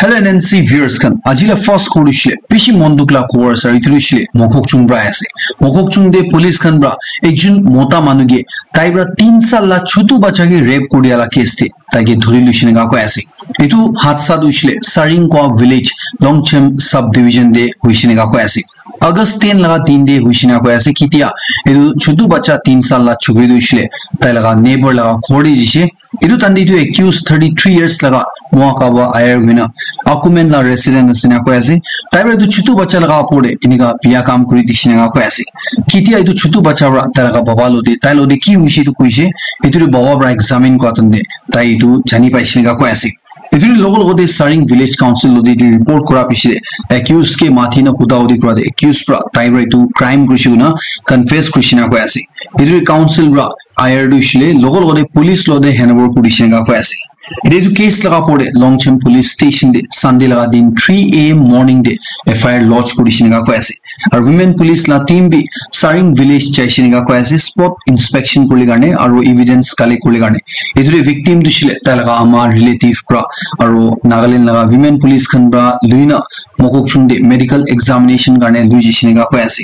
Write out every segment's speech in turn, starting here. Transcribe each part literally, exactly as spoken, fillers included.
Hello N N C viewers khan, aji la first khobor tu hoishe le bishi mon dukh la khobor ase, aru etu tu hoishe le Mokokchung pra ase. Mokokchung te police khan pra ekjon mota manu ke tai pra tin sal la chutu bacha ke rape kuri dia la case te tai ke dhuri loishe neka koi ase. Etu hadsa tu hoishe le Saringkwa village, Longchem sub division te hoishe neka koi ase. August ten laga din te hoishe neka koi ase, ketia etu chutu bacha tin sal la chukri tu hoishe le tai laga neighbor laga ghor te jishe. Etu time te etu accused thirty three years laga Moakaba Ayar hoina Akumen la resident ase neka koi ase. Tai pra etu chutu bacha laga opor te enika biya kam kuri dishe neka koi ase. Ketia etu chutu bacha pra tai laga baba lo te, tai lo te ki hoishe etu koishe, etu tu baba pra examine kura time te tai etu jani paishe neka koi ase. Etu tu logo logo te Saring Village Council lo te etu report kura piche te accused ke mati na huda hudi kura te accused pra tai pra etu crime kurishe koina confess kurishe neka koi ase. Etu council pra Ayar tu hoishe le logo logo te police lo te handover kurishe neka koi ase. Etu case laga opor te Longchem Police Station te Sunday laga din three A M morning te F I R lodge kurishe neka koi ase. Aru women police la team bi Saring village jaishe neka koi ase, spot inspection kuri karne aru evidence collect kuri karne. Etu te victim tu hoishe le tai laga ama relative pra aru Nagaland laga women police khan pra luina Mokokchung te medical examination karne lui jishe neka koi ase.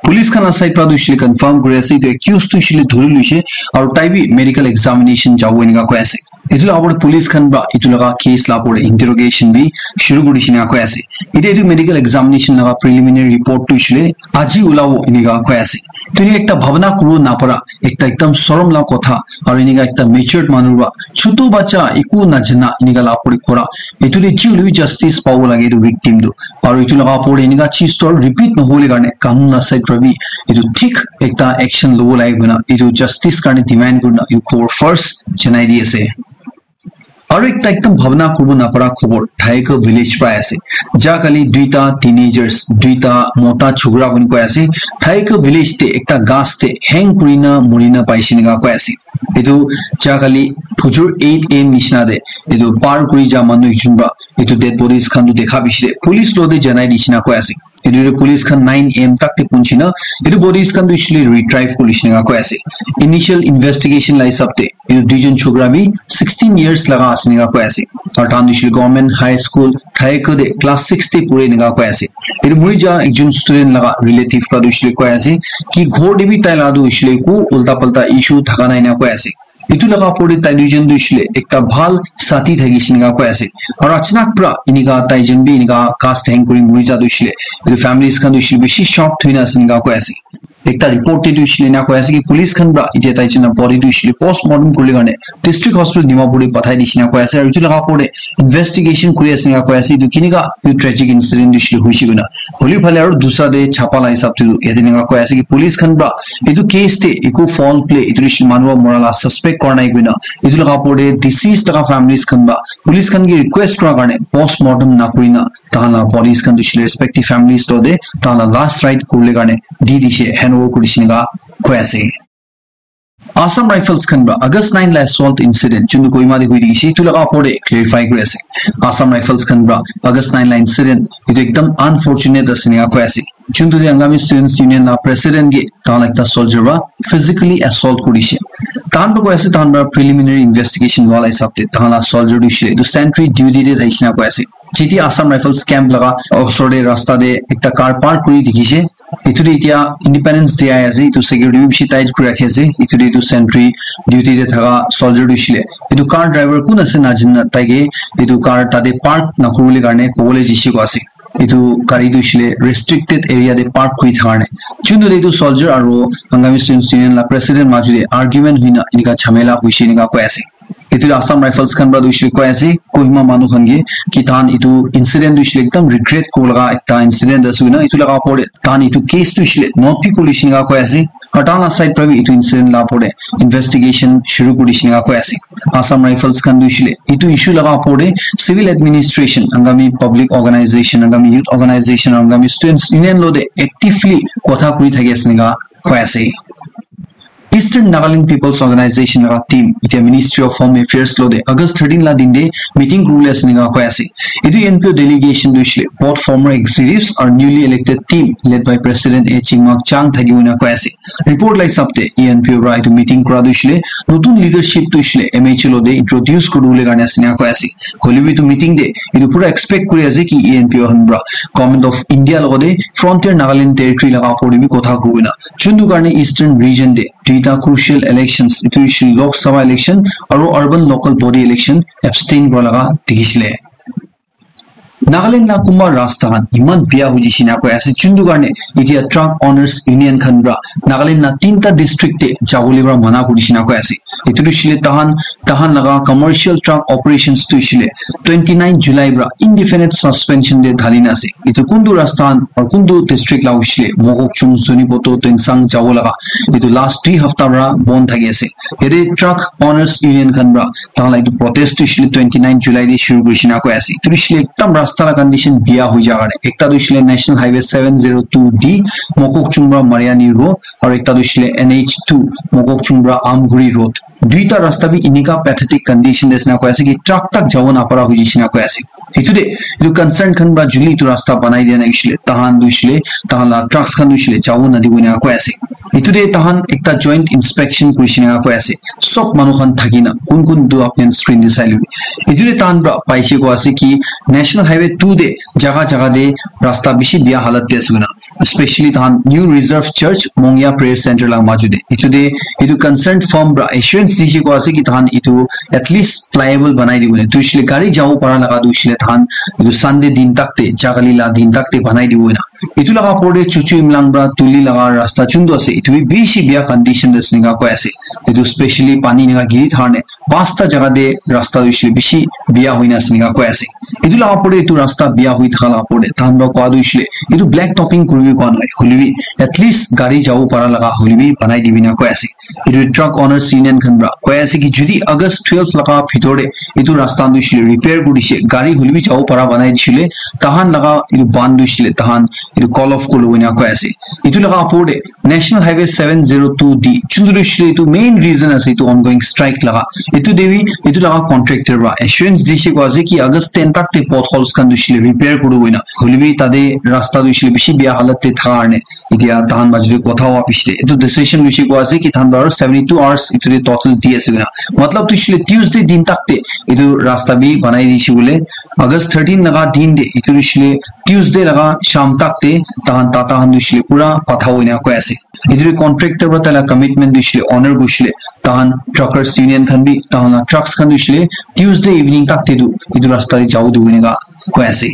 Police khan la side pra tu hoishe le confirm kuri ase etu accused tu hoishe le dhuri loishe aru tai bi medical examination jabo enika koi ase. Etu la opor te police khan pra etu laga case la opor te interrogation bi shuru kuri dishe neka koi ase. Etia etu medical examination laga preliminary report tu hoishe le aji ulabo enika koi ase. Etu ekta bhabna kuribo napara, ekta ekdam sorom la kotha, aru enika ekta matured manu pra chutu bacha eku najana enika la opor te kura. Etu te ji hoile bi justice pabo lage etu victim tu. Aru etu laga opor te enika cheez toh repeat nohole karne kanun la side pra bi etu thik ekta action lobo lage koina etu justice karne demand kurina etu khobor first janai di ase. Aru ekta ekdam bhabna kuribo napara khobor Thaika village pra ase. Ja kali duita teenagers, duita mota chukra khan koi ase, Thaika village te ekta ghas te hang kurina murina paishe neka koi ase. Etu ja kali phujur eight A M nishina te etu par kuri ja manu ekjon pra etu dead bodies khan tu dekha piche te police lo te janai dishe neka koi ase. Etu te police khan nine A M tak te punchi na etu bodies khan tu hoishe le retrieve kuri dishe neka koi ase. Initial investigation la hisab te etu duijon chokra bi sixteen years laga ase neka koi ase. Aru tahan tu hoishe le government high school Thaika te class six te puri neka koi ase. Etu muri ja ekjon student laga relative pra tu hoishe le koi ase ki ghor te bi tai laga tu hoishe le eku ulta palta issue thaka nai na koi ase. Etu laga opor te tai duijon tu hoishe le ekta bhal sati thakishe neka koi ase. Aru achanak pra enika tai jon bi enika ghas te hang kuri muri ja tu hoishe le etu families khan tu hoishe le bishi shock thoina ase neka koi ase. Ekta report te tu hoishe le ena koi ase ki police khan pra etia tai jon la body tu hoishe le postmortem kuribole karne district hospital Dimapur te pathai dishe neka koi ase. Aru etu laga opor te investigation kuri ase neka koi ase. Etu kenika etu tragic incident tu hoishe le hoishe koina. Holi phale aru dusra te chapa la hisab te tu yate neka koi ase ki police khan pra etu case te eku foul play, etu hoishe le manu pra mora la suspect kora nai koina. Etu laga opor te deceased laga families khan pra police khan ke request kura karne postmortem na kurina tahan la bodies khan tu hoishe le respective families lo te tahan la last ride kuribole karne di dishe, handover kuri dishe neka koi ase. Assam Rifles khan pra August nine la assault incident chundu Kohima te hoi dikhi she etu laga opor te clarify kuri ase. Assam Rifles khan pra August nine la incident etu ekdam unfortunate ase neka koi ase. Chundu te Angami Students Union la president ke tahan ekta soldier pra physically assault kuri she. Tahan pra koi ase tahan pra preliminary investigation loa la hisab te tahan la soldier tu hoishe le etu sentry duty te thakishe neka koi ase. Jiti Assam Rifles camp laga osor te rasta te ekta car park kuri dikhi she. Etu te etia Independence Day ahi ase, etu security bi bishi tight kuri rakhi ase. Etu te etu sentry duty te thaka soldier tu hoishe le etu car driver kun ase najana tai ke etu car tate park nakuribole karne kobole jishe koi ase. Etu gari tu hoishe le restricted area te park kuri thaka karne. Chundu te etu soldier aru Angami Students Union la president majo te argument hoina enika jhamela hoishe enika koi ase. Etu tu Assam Rifles khan pra tu hoishe le koi ase, Kohima manu khan ke ki tahan etu incident tu hoishe le ekdam regret kuribo laga ekta incident ase koina, etu laga opor te tahan etu case tu hoishe le note bi kuri dishe neka koi ase. Aru tahan la side pra bi etu incident la opor te investigation shuru kuri dishe neka koi ase. Assam Rifles khan tu hoishe le etu issue laga opor te civil administration, Angami public organization, Angami youth organization, Angami students union lo te actively kotha kuri thaki ase neka koi ase. Eastern Nagaland People's Organization laga team etia Ministry of Home Affairs lo de August thirteen la din de meeting kuribole ase enika koi ase. Etu E N P O delegation tu hoishe le both former executives aru newly elected team led by President A Chingmak Chang thaki bo enika koi ase. Report la hisab te E N P O para etu meeting kura tu hoishe le notun leadership tu hoishe le M H L O de introduce kuribole karne ase enika koi ase. Hoile bi etu meeting de etu pura expect kuri ase ki E N P O khan para Government of India logote Frontier Nagaland Territory laga opor te bi kotha kuribo na. Chundu karne Eastern Region te duita crucial elections, etu hoishe Lok Sabha election aru urban local body election abstain kura laga dikhisile. Nagaland la kunba rasta khan iman biya hoi jishe na koi ase, chundu karne etia Truck Owners Union khan para Nagaland la tinta district te jabole para mana kuri jishe na koi ase. Etu tu hoishe le tahan, tahan laga commercial truck operations tu hoishe le twenty nine July para indefinite suspension de dhali na ase. Etu kuntu rasta khan aru kuntu district la hoishe le Mokokchung, Zunheboto, Tuensang jabo laga etu last dui hafta para bon thaki ase. Yate Truck Owners Union khan para tahan la etu protest tu hoishe le twenty nine July de shuru kuri jishe na koi ase. Etu tu hoishe le ekdam rasta la condition biya hoi ja karne. Ekta tu hoishe le National Highway seven zero two D Mokokchung para Mariani Road aru ekta tu hoishe le N H two Mokokchung para Amguri Road. Duita rasta bi enika pathetic condition de ase enika koi ase ki truck tak jabo napara hoi jishe enika koi ase. Etu de etu concern khan para juli etu rasta banai dia nai hoishe le tahan tu hoishe le tahan la trucks khan tu hoishe le jabo nadibo enika koi ase. Etu de tahan ekta joint inspection kuri jishe enika koi ase. Sob manu khan thaki na kun kun tu apni screen de sai lobi. Etu de tahan para paishe koi ase ki National Highway two de jaga jaga de rasta bishi biya halat de ase koina. Especially tahan New Reserve Church Mongya Prayer Center laga maju de. Etu de, etu concerned firm para assurance dishe koi ase ki tahan etu at least pliable banai dibo na. Tu hoishe le gari jabo para laga tu hoishe le tahan etu Sunday din tak te, jagali la din tak te banai dibo na. Etu laga opor de Chuchu Imlang para Tuli laga rasta chundu ase. Etu bi bishi biya condition de ase enika koi ase. Etu specially pani enika giri thakane pasta jaga de rasta tu hoishe le bishi biya hoi na ase enika koi ase. Etu laga opor de etu rasta biya hoi thaka laga opor de tahan para koa tu hoishe le etu black topping kuribi koa nahoi. Hoile bi at least gari jabo para laga hoile bi banai dibi na koi ase. Etu Truck Owners Union khan para koi ase ki jodi August twelve laga bhitor de etu rasta tu hoishe le repair kuri dishe, gari hoile bi jabo para banai dishe le tahan laga etu ban tu hoishe le tahan etu call off kuri lobo enika koi ase. Etu laga opor de National Highway seven zero two D chundu tu hoishe le etu main reason ase etu ongoing strike laga. Etu de bi etu laga contractor para assurance dishe koi ase ki August ten tak te potholes khan tu hoishe le repair kuri dibo na. Hoile bi tate rasta tu hoishe le bishi biya halat de thaka karne etia tahan maju de kotha hua piche de etu decision loishe koi ase ki tahan para seventy two hours etu de total di ase koina. Matlab tu hoishe le Tuesday din tak te etu rasta bi banai dishe bole August thirteen laga din de etu tu hoishe le Tuesday laga sham tak te tahan Tata khan tu hoishe le pura pathabo enika koi ase. Etu tu contractor para taila commitment tu hoishe le honor kuri she le tahan truckers union khan bi tahan la trucks khan tu hoishe le Tuesday evening tak te tu etu rasta de jabo dibo enika koi ase.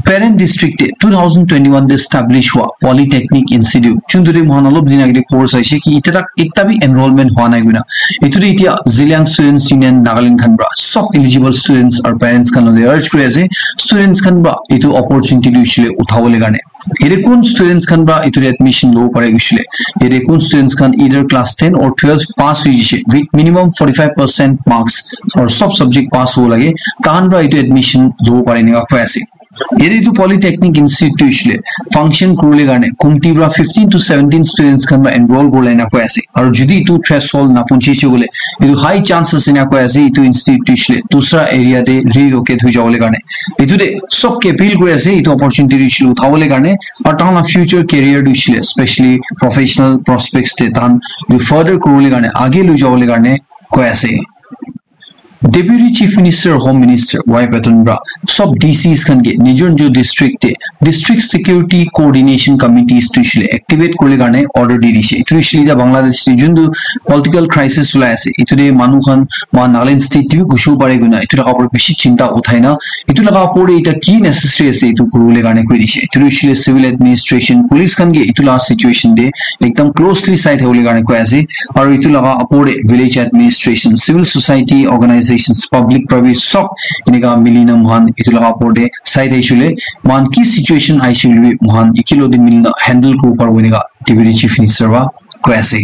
Peren district te two thousand twenty-one te establish hua Polytechnic Institute chundu de mohan olop din age de khobor saishe ki etia tak ekta bi enrollment hua nai koina. Etu de etia Zeliang Students Union Nagaland khan para sob eligible students aru parents khan logot de urge kuri ase students khan para etu opportunity tu hoishe le uthabole karne. Yate kun students khan para etu te admission lobo pare koishe le, yate kun students khan either class ten or twelve pass hoi jaise with minimum forty five percent marks aru sob subject pass hobo lage, tahan para etu admission lobo pare enika koi ase. Yate etu Polytechnic Institute tu hoishe le function kuribole karne kumti para fifteen to seventeen students khan para enroll kuribole enika koi ase. Aru jodi etu threshold napunchise koile, etu high chance ase enika koi ase, etu institute tu hoishe le dusra area te relocate hoi jabole karne. Etu de sob ke appeal kuri ase, etu opportunity tu hoishe le uthabole karne, aru tahan la future career tu hoishe le, especially professional prospects te tahan etu further kuribole karne, age loi jabole karne koi ase. Deputy Chief Minister, Home Minister Y Patton para sob D Cs khan ke nijor nijor district te District Security Coordination Committees tu hoishe le activate kuribole karne order di dishe. Etu tu hoishe le etia Bangladesh te juntu political crisis ulai ase, etu te manu khan moikhan Nagaland state te bi ghusibo pare koina etu laga opor bishi chinta uthai na etu laga opor te etia ki necessary ase etu kuribole karne koi dishe. Etu tu hoishe le civil administration, police khan ke etu laga situation te ekdam closely sai thabole karne koi ase. Aru etu laga opor te village administration, civil society organizations, public para bi sob enika mili na moikhan etu laga opor te sai thakishe le, moikhan ki situation ahishe koile bi moikhan ekelog te mili na handle kuribo paribo enika Deputy Chief Minister para koi ase.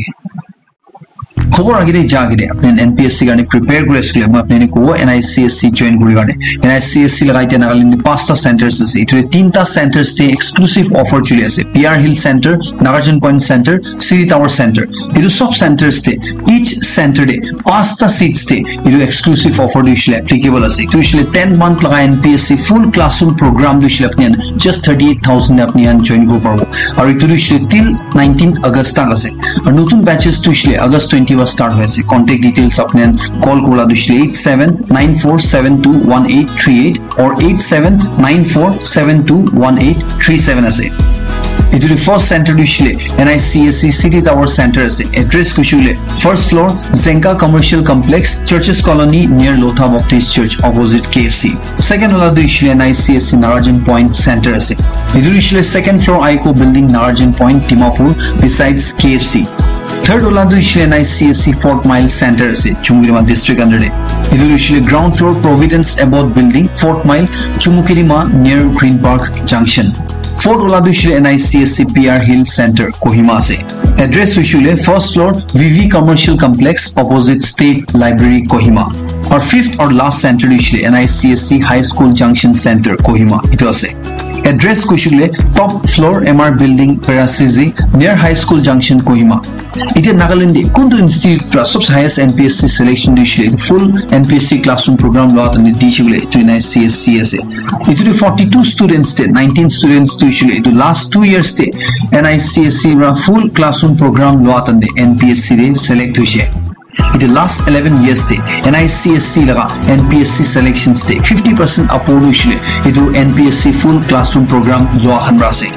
Khobor agete ja agete apni N P S C karne prepare kuri ase koile moi apni kobo N I C S C join kuri karne. N I C S C laga ite Nagaland te pasta centers ase. Itu tinta centers te exclusive offer chuli ase. P R Hill Center, Nagarjan Point Center, City Tower Center. Itu sob centers te, each center te pasta seats te itu exclusive offer tu ishile applicable ase. Itu ishile ten month laga N P S C full classroom program tu ishile apni just thirty eight thousand te apni join kuri paribo. Aru itu tu ishile till nineteen August tak ase. Aru notun batches tu ishile August twenty para start hoi ase. Contact details apni call kula tu ishile eight seven nine four seven two one eight three eight or eight seven nine four seven two one eight three seven ase. Itu first center tu ishile N I C S C City Tower Center ase. Address kushule first floor Zenka Commercial Complex, Churches Colony near Lotha Baptist Church opposite K F C. Second wala tu ishile N I C S C Nagarjan Point Center ase. Itu ishile second floor Aiko Building Nagarjan Point Dimapur besides K F C. Third wala tu ishile N I C S C Fort Mile Center ase, Chumukirima district under de. Itu ishile ground floor Providence Abode Building, Fort Mile, Chumukirima near Green Park Junction. Fourth wala tu ishile N I C S C P R Hill Center, Kohima ase. Address ishile first floor V V Commercial Complex opposite State Library, Kohima. Aru fifth aru last center ishile N I C S C High School Junction Center, Kohima. Itu ase. Address kushile top floor M R Building, Perasizi, near High School Junction, Kohima. Ite Nagaland de kuntu institute pra sobse highest N P S C selection tu ishile full N P S C classroom program lua tani di ishile itu N I C S C ase. Itu de forty two students te nineteen students tu ishile itu last two years te N I C S C pra full classroom program lua tani N P S C de select hoise. Itu last eleven years te N I C S C laga N P S C selections te fifty percent upward hoisile itu N P S C full classroom program lua khan pra ase.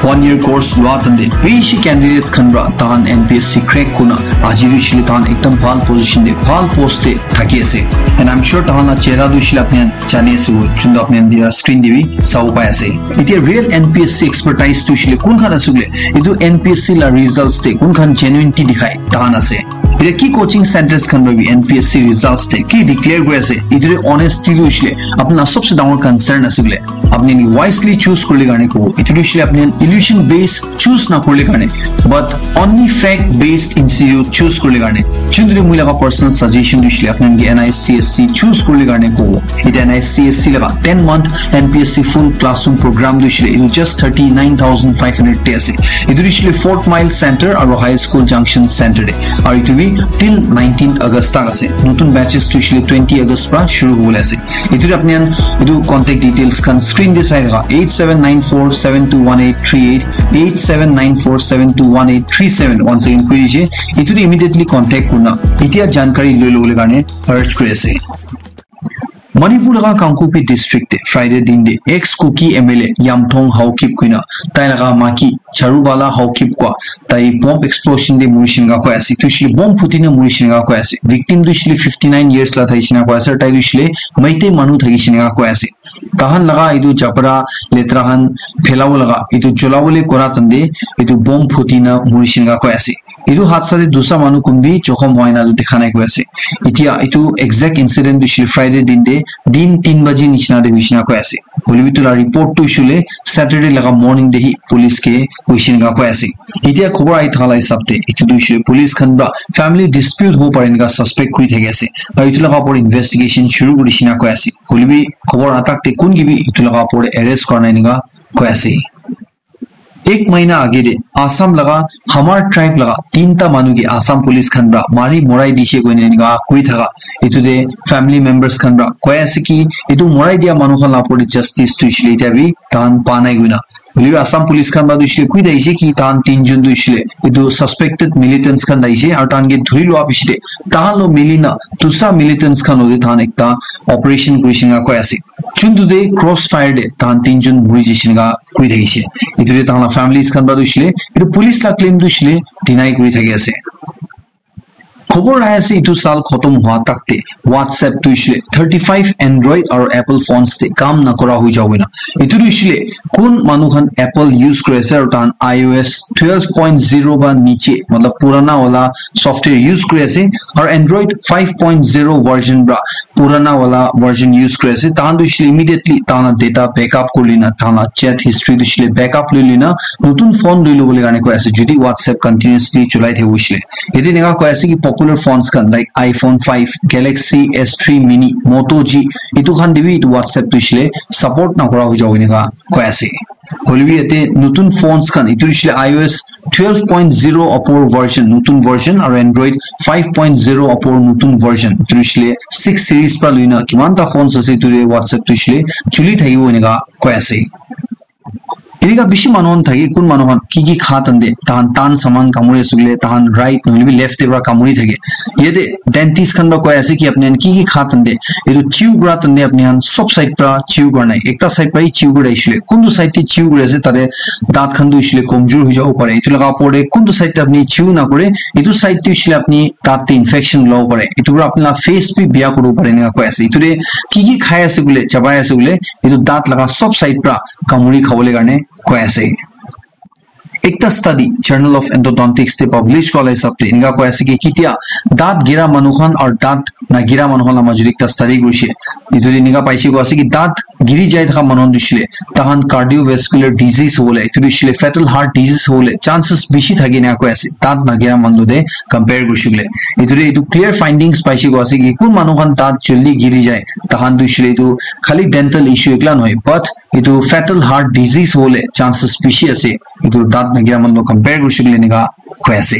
One year course lua tante bishi candidates khan pra tahan N P S C crack kuna aji hoisile tahan ekdam bhal position te bhal post te thaki ase. And I'm sure tahan la chehra tu hoisile apni khan jani ase, wo chunda apni khan dia screen te bi sabo pai ase. Itya real N P S C expertise tu hoisile kun khan ase koile itu N P S C la results te kun khan genuinity dikhai tahan ase. Ite ki coaching centers khan pra bi N P S C results te ki declare kuri ase, itu te honesty tu hoisile apni la sobse dangor concern ase koile apni khan wisely choose kurle karne kobo. Itu tu hoisile apni khan illusion based choose na kurle karne, but only fact based institute choose kurle karne. Chundri mui laga personal suggestion tu hoisile apni khan ke N I C S C choose kurle karne kobo. Ite N I C S C laga ten month N P S C full classroom program tu hoisile itu just thirty nine thousand five hundred te ase. Itu tu hoisile Fort Mile Center aru High School Junction Center te. Aru itu bi till nineteenth August tak ase. Notun batches tu hoisile twenty August pra shuru hobole ase. Itu te apni khan itu contact details khan screen te sai thaka eight seven nine four seven two one eight three eight, eight seven nine four seven two one eight three seven. Once again koi dije, itu te immediately contact kurna itya jankari loi lobole karne urge kuri ase. Manipur laga Kangpokpi district te Friday din te ex Kuki M L A Yamthong Haokip koina tai laga maki Charubala Haokip kwa tai bomb explosion te mori shinga koi ase. Tu shile bomb phuti na mori shinga koi ase. Victim tu shile fifty nine years la thai shina koi ase. Tai tu shile Meitei manu thaki shinga koi ase. Tahan laga itu japra letra khan phelabo laga itu jolabole kora tante itu bomb phuti na mori shinga koi ase. Itu hadsa te dusra manu kun bi jokhom hoi na tu dekha nai koi ase. Itya itu exact incident tu shile Friday din te din tin baji nishina te hoishina koi ase. Hoilebi itu la report tu shule Saturday laga morning te hi police ke koishe eneka koi ase. Itya khobor ahi thala hisab te itu tu shule police khan pra family dispute ho pare eneka suspect kuri thaki ase. Aru itu laga upor investigation shuru kuri shina koi ase. Hoilebi khobor atak te kun ke bi itu laga upor te arrest kora nai eneka koi ase. Ek mahina age de Assam laga Hamar tribe laga tinta manu ke Assam police khan pra mari morai dishe koina enika koi thaka. Etu de family members khan pra koi ase ki etu morai dia manu khan la upor de justice tu hoishe le itya bi tahan pa nai koina. Hoilebi Assam police khan pra tu hoishe le koi thakishe ki tahan tinjun tu hoishe le etu suspected militants khan thakishe aru tahan ke dhuri lua piche de tahan lo mili na dusra militants khan lo de tahan ekta operation kurishe enika koi ase. Chuntu de cross fire de tahan tinjun muri jishe enika koi thakishe. Etu de tahan la families khan pra tu hoishe le, etu police la claim tu hoishe le deny kuri thaki ase. Khobor ahi ase etu saal khotom hua tak te WhatsApp tu hoishe le thirty five Android aru Apple phones te kam nakora hoi jabo koina. Etu tu hoishe le kun manu khan Apple use kuri ase aru tahan I O S twelve point zero ba niche, matlab purana wala software use kuri ase aru Android five point zero version pra purana wala version use kuri ase, tahan tu shile immediately tahan la data backup kuri lina, tahan la chat history tu shile backup lui lina, notun phone lui lobole karne koi ase, jodi WhatsApp continuously cholai thakibo shile. Yate eneka koi ase ki popular phones khan like iPhone five, Galaxy S three Mini, Moto G, etu khan te bi etu WhatsApp tu shile support nakura hoi jabo eneka koi ase. Hoilebi yate notun phones khan, etu hoishile iOS twelve point zero upor version, notun version, aru Android five point zero upor notun version, etu hoishile six series pra loina kiman ta phones ase, etu te WhatsApp tu hoishile chuli thakibo eneka koi ase. Eneka bishi manu khan thake, kun manu khan ki ki kha tante, tahan tan saman kamuri ase koile, tahan right nohoilebi left te pra kamuri thake. Yate dentist khan pra koi ase ki apni khan ki ki kha tante, etu chew kura tante apni khan sob side pra chew kura nai, ekta side pra hi chew kura ase koile, kuntu side te chew kuri ase, tate daat khan tu hoishile komjor hoi jabo pare. Etu laga opor te kuntu side te apni chew nakure, etu side te hoishile apni daat te infection ulabo pare. Etu para apni la face bi biya kuribo pare eneka koi ase. Etu te ki ki khai ase koile, chabai ase koile, etu daat laga sob side pra kamuri khabole karne koi ase. Ekta study Journal of Endodontics te publish kura la hisab te eneka koi ase ki kitia daat gira manu khan aru daat nagira manu khan la majot te ekta study kurishe. Etu te eneka paishe koi ase ki daat giri jai thaka manu khan tu hoishile tahan cardiovascular disease hobole, etu tu hoishile fatal heart disease hobole chances bishi thake eneka koi ase daat nagira manu te compare kurishe koile. Etu te etu clear findings paishe koi ase ki kun manu khan daat jaldi giri jai, tahan tu hoishile etu khali dental issue ekla nohoi, but etu fatal heart disease hobole chances bishi ase, etu daat nagira manu compare kurishe koile eneka koi ase.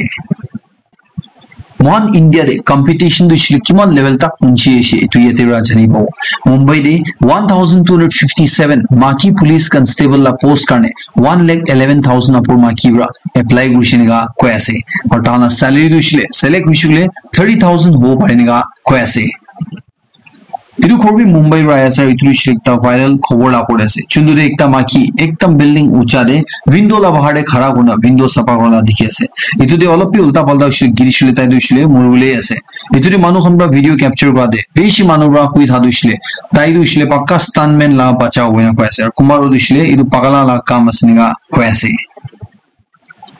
Mohan India te competition tu hoishile kiman level tak punchi ase, etu yate para jani pabo. Mumbai te one thousand two hundred fifty seven maki police constable la post karne one lakh eleven thousand upor maki para apply kurishe eneka koi ase. Aru tahan la salary tu hoishile select hoishe koile thirty thousand hobo pare eneka koi ase. Etu khobor bi Mumbai para ahi ase, aru etu hoishe ekta viral khobor la opor te ase. Chunduri ekta maki ekdam building ucha te window la bahar te khara kurina window sapha kurina dikhi ase. Etu te olop bi ulta palta hoishe, giri shile tai tu hoishe mori bole ase. Etu te manu khan para video capture kura te bishi manu para koi tha tu hoishe, tai tu hoishe pakka stuntman la bacha hoina koi ase. Aru kunba tu hoishe etu pagala la kam ase eneka koi ase.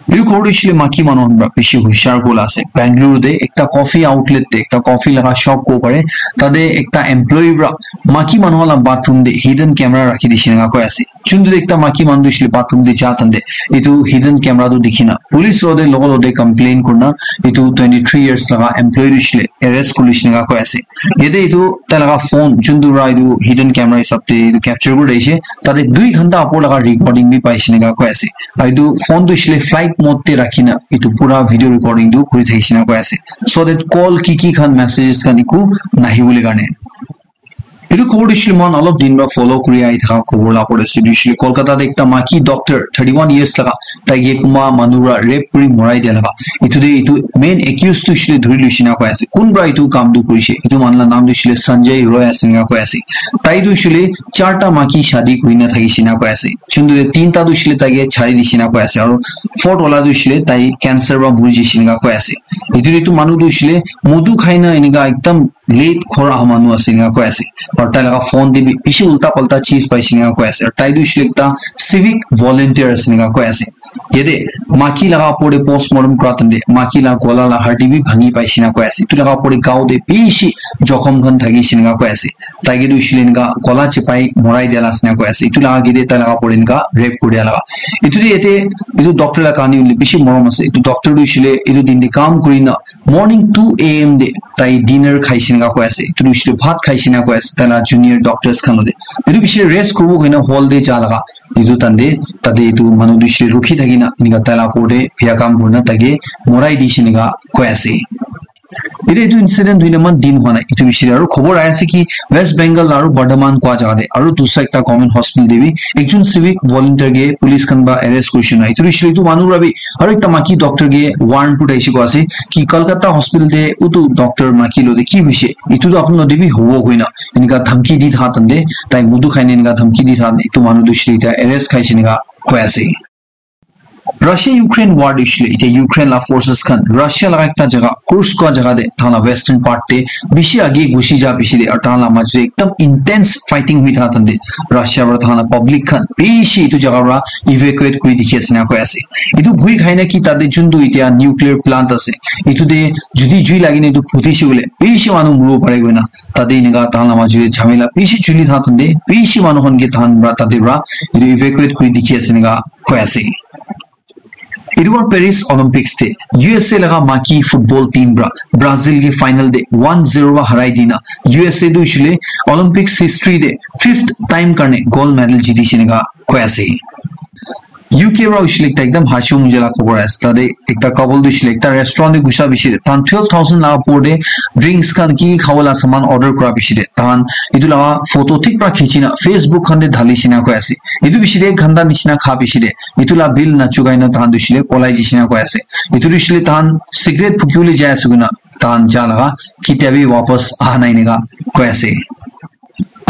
Etu khobor tu hoishe maki manu khan para bishi hushar kuri la ase. Bangalore te ekta coffee outlet te, ekta coffee laga shop kobo pare. Tate ekta employee para maki manu khan la bathroom te hidden camera rakhi dishe eneka koi ase. Chunduri ekta maki manu tu hoishe bathroom te ja tante etu hidden camera tu dikhi na police logote logote complain kurina etu twenty three years laga employee tu hoishe arrest kuri dishe eneka koi ase. Yate etu tai laga phone chundura etu hidden camera hisab te etu capture kuri thakishe. Tate dui ghanta opor laga recording bi paishe eneka koi ase. Aru etu phone tu hoishe flight mode te rakhi na etu pura video recording tu kuri thakishe eneka koi ase, so that call ki ki khan messages khan eku nahi bole karne. Etu khobor tu hoishe mohan olop din para follow kuri ahi thaka khobor la opor te ase. Etu hoishe Kolkata te ekta maki doctor thirty one years laga tai ke kunba manu para rape kuri morai dia laga. Etu te etu main accused tu hoishe dhuri loishe eneka koi ase. Kun para etu kam tu kurishe? Etu manu la naam tu hoishe Sanjay Roy ase eneka koi ase. Tai tu hoishe charta maki shadi kurina thakishe eneka koi ase. Chunduri tinta tu hoishe tai ke chari dishe eneka koi ase. Aru fourth wala tu hoishe tai cancer para muri jaishe eneka koi ase. Etu te etu manu tu hoishe modu khai na eneka ekdam late ghor aha manu ase eneka koi ase. Aru tai laga phone te bi bishi ulta palta cheez paishe eneka koi ase. Aru tai tu hoishe ekta civic volunteer ase eneka koi ase. Yate maki laga opor te postmortem kura tante maki la gola la hardi bi bhangi paishe eneka koi ase. Etu laga opor te gao te bishi jokhom khan thakishe eneka koi ase. Tai ke tu hoishe eneka gola chepai morai dia la ase eneka koi ase. Etu laga age te tai laga opor te eneka rape kuri dia laga. Etu te yate etu doctor la kahani hoile bishi morom ase. Etu doctor tu hoishe etu din te kam kurina morning two A M te tai dinner khaishe eneka koi ase. Etu tu hoishe bhat khaishe eneka koi ase tai la junior doctors khan logote. Etu bishi rest kuribo koina hall te ja laga etu tante tate etu manu tu hoishe rukhi thakina eneka tai la opor te biya kam kurina tai ke morai dishe eneka koi ase. Etu etu incident hoina eman din hua nai. Etu bishi aru khobor ahi ase ki West Bengal aru Bardhaman kua jaga te aru dusra ekta government hospital te bi ekjon civic volunteer ke police khan para arrest kurishe na. Etu bishi etu manu para bi aru ekta maki doctor ke warn kuri thakishe koi ase ki Kolkata hospital te utu doctor maki logote ki hoishe, etu tu apni logote bi hobo koina eneka dhamki di tha tante tai mudu khai na eneka dhamki di tha, etu manu tu hoishe arrest khaishe eneka koi ase. Russia Ukraine war de hoishe le, etiya Ukraine la forces khan Russia laga ekta jaga Kursk kua jaga de, tahan la western part de bishi age gushi ja bishi de, aru tahan la majo de ekdam intense fighting hui thakan de, Russia para tahan la public khan bishi etu jaga para evacuate kuri dikhi ase ena koi ase. Etu bhui khai na ki tate juntu etiya nuclear plant ase, etu de judi jui lagi na etu phutishe koile bishi manu muribo pare koina, tate eneka tahan la majo de jhamela bishi chuli thakan de bishi manu khan ke tahan para tate para etu evacuate kuri dikhi ase eneka koi ase. Etu para Paris Olympics te U S A laga maki football team para Brazil ke final te one zero para harai dina, U S A tu hoishe le Olympics history te fifth time karne gold medal jiti she eneka koi ase. U K para hoishe le ekta ekdam hashu muja la khobor ase. Tate ekta couple tu hoishe le ekta restaurant te gusa bishi de, tahan twelve thousand laga opor te drinks khan ki ki khabo la saman order kura bishi de, tahan etu laga photo thik para khichi na Facebook khan te dhali she eneka koi ase. Etu bishi de ek ghanta nishina kha bishi de, etu la bill na chukai na tahan tu hoishe le polai jai she eneka koi ase. Etu tu hoishe le tahan cigarette phuki bole jai ase koina tahan ja laga ketia bi wapas aha nai eneka koi ase.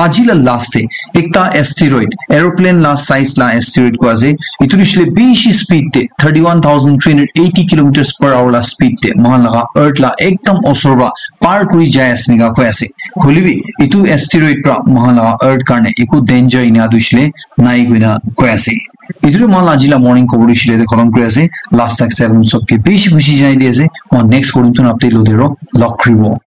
Aji la last te ekta asteroid, aeroplane la size la asteroid koi ase. Etu tu hoishe le bishi speed te thirty one thousand three hundred eighty kilometers per hour la speed te moikhan laga earth la ekdam osor para par kuri jai ase eneka koi ase. Hoile bi etu asteroid para moikhan laga earth karne eku danger ena tu hoishe le nai koina koi ase. Etu tu moikhan la aji la morning khobor tu hoishe le ete khatam kuri ase. Last tak sai khan sob ke bishi khushi janai di ase. Moikhan next khobor tu update lo de ro log kuri bo.